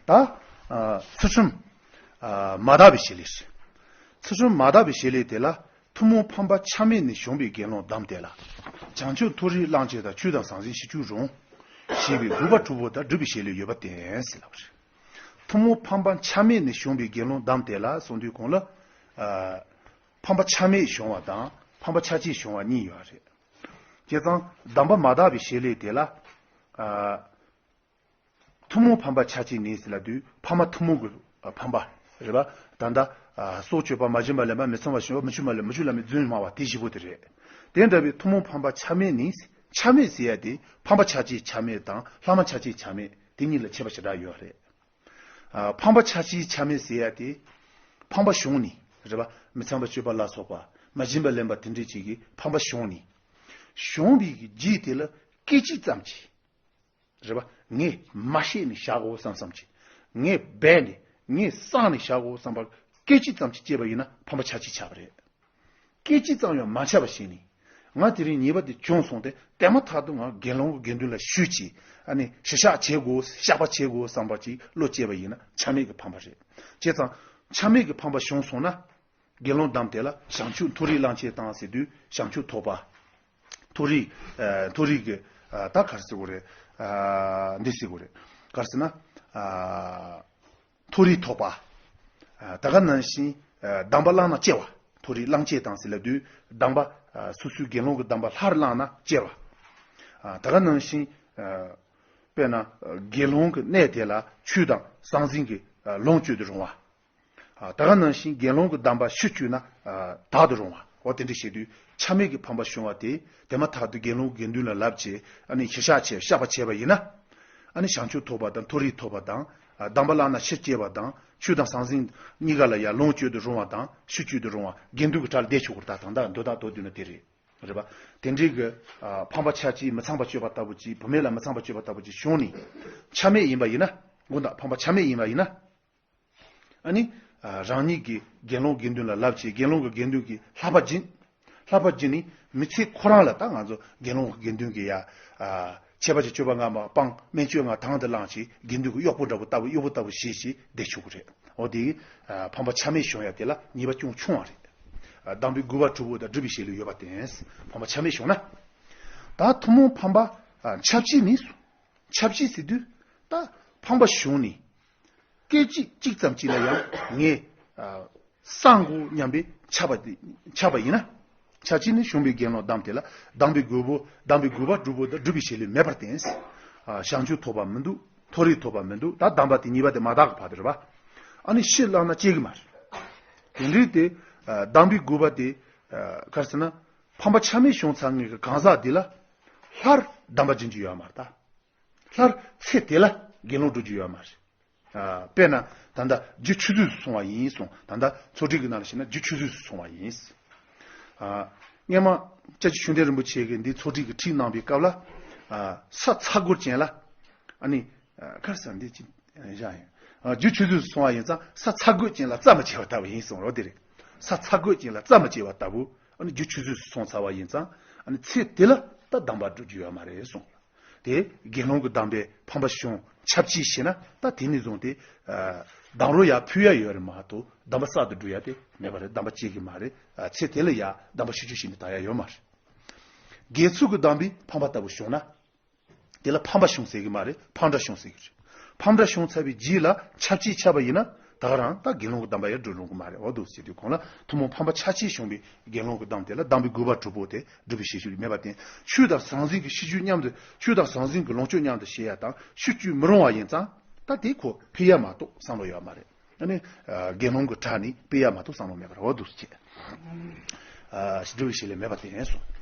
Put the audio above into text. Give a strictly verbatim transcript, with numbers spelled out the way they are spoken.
ད་ཨ་ཚུལ་ཁྲིམས་ཨ་མ་དག་པའི་བྱེད་ལས་རེད། ཚུལ་ཁྲིམས་མ་དག་པའི་བྱེད་ལས་དེ་ལ། ཐུན་མོང་ཕམ་པ་ཆ་མེད་ནས་བྱུང་བའི་དགེ་སློང་དམ་དེ་ལ། བྱང་ཆུབ་མཐོ་རིས་གླང་ཆེན་དང་། ཆོས་དང་ཟང་ཟིང་ཤིས་བརྗོད་རུང་། ཞེས་པའི་དགོས་པ་དྲུག་པོ་དང་སྒྲུབ་པའི་བྱེད་ལས་ཡོད་པར་བསྟན་ཟེར་ལབ་པ་རེད། ཐུན་མོང་ཕམ་པ་ཆ་མེད་ནས་བྱུང་བའི་དགེ་སློང་དམ་དེ་ལ་གསུངས་དུས་གོང་ལ། ཨ་ཕམ་པ་ཆ་མེད་བྱུང་བ་དང་ཕམ་པ་ཆ་གཅིག་བྱུང་བ་གཉིས་ཡོད་རེད། བྱས་ཙང་དམ་པ་མ་དག་པའི་བྱེད་ལས་དེ་ལ། ཨ་ཐུན་མོང་ཕམ་པ་ཆ་གཅིག་ནི་ཟེར་ལབ་དུས་ཕ་མ་ཐུན་མོང་གི་ཕམ་པ་རེད་པ། ད་ལྟ་ཨ་སྲོག་གཅོད་པ། མ་བྱིན་པ་ལེན་པ། མི་ཚངས་པར་སྤྱོད་པ། མི་ཆོས་མ་ལུས་པ། མི་ཆོས་བླ་མའི་རྫུན་སྨྲ་བ་དེ་བཞི་པོ་དེ་རེད། དེ་འདྲ་བའི་ཐུན་མོང་ཕམ་པ་ཆ་མེད་ནི། ཆ་མེད་ཟེར་ཡ་དེ་ཕམ་པ་ཆ་གཅིག་ཆ་མེད་དང་ལྷག་མ་ཆ་གཅིག་ཆ་མེད་དེ་གཉིས་ལ་ཁྱད་པར་ཞེ་དྲག་ཡོད་རེད། ཨ་ཕམ་པ་ཆ་གཅིག་ཆ་མེད་ཟེར་ཡ་དེ་ཕམ་པ་བྱུང་ནས་རེད་པ། མི་ཚངས་པར་སྤྱོད་པ་ལ་སོགས་པ། མ་བྱིན་པ་ལེན་པ་དེ་འདྲས་ཅིག་གི་ཕམ་པ་བྱུང་ནས། བྱུང་བའི་རྗེས་དེ་ལ་སྐད་ཅིག་ཙམ་གྱིས། རེད་པ། ངས་མ་ཤེས་ནས་བཞག་གོ་བསམ་བསམ་གྱིས། ངས་སྦས་ནས་ངས་བསྲེགས་ནས་བཞག་གོ་བསམ་པ་སྐད་ཅིག་ཙམ་གྱིས་སྐྱེས་པ་ཡིན་ན་ཕམ་པ་ཆ་གཅིག་ཆགས་པ་རེད། སྐད་ཅིག་ཙམ་ཡང་མ་ཆགས་པ་ཞིག་ནས། ང་དེ་རིང་ཉེས་པ་དེ་བྱུང་སོང་སྟེ། དེ་མ་ཐག་ཏུ་ང་དགེ་སློང་གི་དགེ་འདུན་ལ་ཞུས་ཀྱིས། ཨ་ནི་ཞི་ཞག་བྱེད་དགོས། བཤགས་པ་བྱེད་དགོས་བསམ་པ་ཅིག་བློ་སྐྱེས་པ་ཡིན་ན་ཆ་མེད་ཀྱི་ཕམ་པ་རེད། བྱས་ཙང་ཆ་མེད་ཀྱི་ཕམ་པ་བྱུང་སོང་ན། དགེ་སློང་དམ་དེ་ལ་བྱང་ཆུབ་མཐོ་རིས་གླང་ཆེན་དང་ཟེར་དུས་བྱང་ཆུབ་ཐོབ་པ། མཐོ་རིས་ཨ་མཐོ་རིས་ཀྱི་ཨ་ད་ག་རེ་ཟེར་དགོས་རེད། ཨ་འདི་ཟེར་དགོས་རེད། ག་རེ་ཟེར་ན། ཨ་མཐོ་རིས་ཐོབ་པ། ཨ་ད་ག་ནང་བཞིན་ཨ་གདམས་པ་བླངས་ན་སྐྱེ་བ། མཐོ་རིས་གླང་ཆེན་དང་ཟེར་ལབ་དུས་གདམས་པ། ཨ་སོ་སོའི་དགེ་སློང་གི་གདམས་པ་སླར་བླངས་ན་སྐྱེ་བ། ཨ་ད་ག་ནང་བཞིན་ཨ་དཔེར་ན་དགེ་སློང་གི་གནས་དེ་ལ་ཆོས་དང་ཟང་ཟིང་གི་ཨ་ལོངས་སྤྱོད་དུ་རུང་བ། ཨ་ད་ག་ནང་བཞིན་དགེ་སློང་གི་གདམས་པ་ཕྱིར་བཅོས་ན་ཨ་དག་ཏུ་རུང་བ། འོ་དེ་འདྲ་བྱེད་དུས་ཆ་མེད་ཀྱི་ཕམ་པ་བྱུང་བ་དེ། དེ་མ་ཐག་ཏུ་དགེ་སློང་དགེ་འདུན་ལ་ལབ་བྱས། ཨ་ནི་ཞི་ཞག་བྱས། བཤགས་པ་བྱས་པ་ཡིན་ན། ཨ་ནི་བྱང་ཆུབ་ཐོབ་པ་དང་མཐོ་རིས་ཐོབ་པ་དང་། ཨ་གདམས་པ་བླངས་ན་ཕྱིར་སྐྱེ་བ་དང་། ཆོས་དང་ཟང་ཟིང་གཉིས་ཀ་ལ་ཡང་ལོངས་སྤྱོད་དུ་རུང་བ་དང་ཕྱིར་བཅོས་དུ་རུང་བ། དགེ་འདུན་གྱི་གྲལ་བསྡད་ཆོག་གི་རེད། ད་ད་ལྟ་མདོ་དག་མདོར་བསྡུས་ན་དེ་རེད། རེད་པ། དེ་འདྲའི་གི་ཨ་ཕམ་པ་ཆ་གཅིག་མི་ཚངས་པར་སྤྱོད་པ་ལྟ་བུ་ཅིག་བུད་མེད་ལ་མི་ཚངས་པར་སྤྱོད་པ་ལྟ་བུ་ཅིག་བྱུང་ནས། ཆ་མེད་ཡིན་པ་ཡིན་ན། དགོངས་དག་ཕམ་པ་ཆ་མེད་ཡིན་པ་ཡིན་ན། ཨ་ནི། ཨ་རང་ཉིད་ཀྱིས་དགེ་སློང་དགེ་འདུན་ལ་ལབ་བྱས། དགེ་སློང་གི་དགེ་འདུན་གྱིས་བསླབ་པ་སྦྱིན། བསླབ་པ་སྦྱིན་ནི་མི་ཚེ་ཁོ་རང་ལ། ད་ང་ཚོ་དགེ་སློང་གི་དགེ་འདུན་གྱིས་ཡ། ཨ་ཆད་པ་གཅོད་པ་ལྔ་མ་སྤངས། སྨན་བཅོས་ལྔ་དང་དུ་བླངས་བྱས། དགེ་འདུན་གྱི་གཡོག་པོ་འདྲ་པོ་ལྟ་བུ། གཡོག་པོ་ལྟ་བུ་བྱས་བྱས་བསྡད་ཆོག་གི་རེད། འོ་དེ། ཨ་ཕམ་པ་ཆ་མེད་བྱུང་ཡ་དེ་ལ་ཉེས་པ་ཅུང་ཆུང་བ་རེད། ཨ་གདམས་པའི་དགོས་པ་དྲུག་པོ་དང་སྒྲུབ་པའི་བྱེད་ལས་ཡོད་པར་བརྟེན། ཕམ་པ་ཆ་མེད་བྱུང་ན། ད་ཐུན་མོང་ཕམ་པ་ཨ་ཆ་གཅིག་ནི། ཆ་གཅིག་ཟེར་དུས་ད་ཕམ་པ་བྱུང་ནས། སྐད་ཅིག་གཅིག་ཙམ་གཅིག་ལ་ཡང་ངས་ཨ་བསྲེག་དགོས་སྙམ་པའི་ཆགས་པ་དེ། ཆགས་པ་ཡིན་ན། ཆ་གཅིག་ནི་བྱུང་བའི་དགེ་སློང་དམ་དེ་ལ་གདམས་པའི་དགོས་པ། གདམས་པའི་དགོས་པ་དྲུག་པོ་དང་སྒྲུབ་པའི་བྱེད་ལས་མེད་པར་བརྟེན། ཨ་བྱང་ཆུབ་ཐོབ་པ་མི་འདུག་མཐོ་རིས་ཐོབ་པ་མི་འདུག་ད་གདམས་པ་དེ་ཉེས་པ་དེ་མ་དག་གི་བར་དུ་རེད་པ། ཨ་ནི་ཕྱིར་བླངས་ན་སྐྱེ་གི་མ་རེད། དེ་འདྲའི་དེ་ཨ་གདམས་པའི་དགོས་པ་དེ་ཨ་ག་རེ་ཟེར་ན། ཕམ་པ་ཆ་མེད་བྱུང་ཚར་ངེས་ཀྱི་གང་ཟག་འདི་ལ། སླར་གདམས་པ་སྦྱིན་རྒྱུ་ཡོད་མ་རེད་ད། སླར་ཚེ་དེ་ལ་དགེ་སློང་འགྲོ་རྒྱུ་ཡོད་མ་རེད། ཨ་དཔེར་ན་ད་ལྟ་རྒྱུ་ཆུད་ཟོས་སུ་སོང་བ་ཡིན་གསུངས། ད་ལྟ་ཚོགས་སྒྲིག་གི་ནང་ལ་བཤད་ན་རྒྱུ་ཆུད་ཟོས་སུ་སོང་བ་ཡིན། ཨ་སྔོན་མ་སྐྱབས་རྗེ་ཆོས་ལྡན་རིན་པོ་ཆེ་གིས་འདི་ཚོགས་སྒྲིག་གི་ཁྲིད་གནང་བའི་སྐབས་ལ། ཨ་ས་ཚ་གུར་ཅན་ལ། ཨ་ནི་ཨ་ག་རེ་ཟེར། འདི་ཅི་བཞག་ཡིན། ཨ་རྒྱུ་ཆུད་ཟོས་སུ་སོང་བ་ཡིན་ཙང་ས་ཚ་གུར་ཅན་ལ་རྩྭ་མི་བྱེ་བ་ལྟ་བུ་ཡིན་གསུངས། འོ་དེ་རེད། ས་ཚ་གུར་ཅན་ལ་རྩྭ་མི་བྱེ་བ་ལྟ་བུ། ཨ་ནི་རྒྱུ་ཆུད་ཟོས་སུ་སོང་ཚར་བ་ཡིན་ཙང་། ཨ་ནི་ཚེ་དེ་ལ་ད་གདམས་པ་སྒྲུབ་རྒྱུ་ཡོད་མ་རེད་གསུངས། དེ་དགེ་སློང་གི་གདམས་པའི་ཕམ་པ་བྱུང་། ཆབས་ཅིག་བྱས་ན་ད་དེ་ནས་བཟུང་སྟེ། ཨ་གདམས་རོགས་ཡར་ཕུལ་ཡ་ཡོད་རེད་མ་གཏོགས་གདམས་པ་གསར་དུ་སྒྲུབ་ཡ་དེ་མེད་པ་རེད། གདམས་པ་སྐྱེ་གི་མ་རེད། ཨ་ཚེ་དེ་ལ་ཡ་གདམས་པ་ཕྱིར་བཅོས་བྱས་ནས་བཏང་ཡ་ཡོད་མ་རེད། དགེ་ཚུལ་གྱི་གདམས་པའི་ཕམ་པ་ལྟ་བུ་བྱུང་ན། དེ་ལ་ཕམ་པ་བྱུང་ཟེར་གི་མ་རེད། ཕམ་འདྲ་བྱུང་ཟེར་གི་རེད། ཕམ་འདྲ་བྱུང་ཚར་བའི་རྗེས་ལ་ཆབས་ཅིག་ཆགས་པ་ཡིན་ན། ད་ག་རང་ད་དགེ་སློང་གི་གདམས་པ་ཡར་སྒྲུབ་རུང་གི་མ་རེད། འོ་འདུག་ཟེར་དུས་གོང་ལ་ཐུན་མོང་ཕམ་པ་ཆ་གཅིག་བྱུང་བའི་དགེ་སློང་གི་གདམས་དེ་ལ་གདམས་པའི་དགོས་པ་དྲུག་པོ་དེ་སྒྲུབ་པའི་བྱེད་ལས་མེད་པར་བརྟེན། ཆོས་དང་ཟང་ཟིང་གི་ཤིས་བརྗོད་མཉམ་དུ། ཆོས་དང་ཟང་ཟིང་གི་ལོངས་སྤྱོད་མཉམ་དུ་བྱེད་ཡ་དང་ཕྱིར་བཅོས་མི་རུང་བ་ཡིན་ཙང་། ད་དེ་ཁོ་ཕུལ་ཡ་མ་གཏོགས་བསམ་བློ་ཡོད་མ་རེད། ཨ་ནི་ཨ་དགེ་སློང་གི་གྲལ་ནས་སྤེལ་ཡ་མ་གཏོགས་བསམ་བློ་མེད་པར། འོ་འདུག་ཅེས། ཨ་སྒྲུབ་པའི་བྱེད་ལས་མེད་པར་བརྟེན་གསུངས།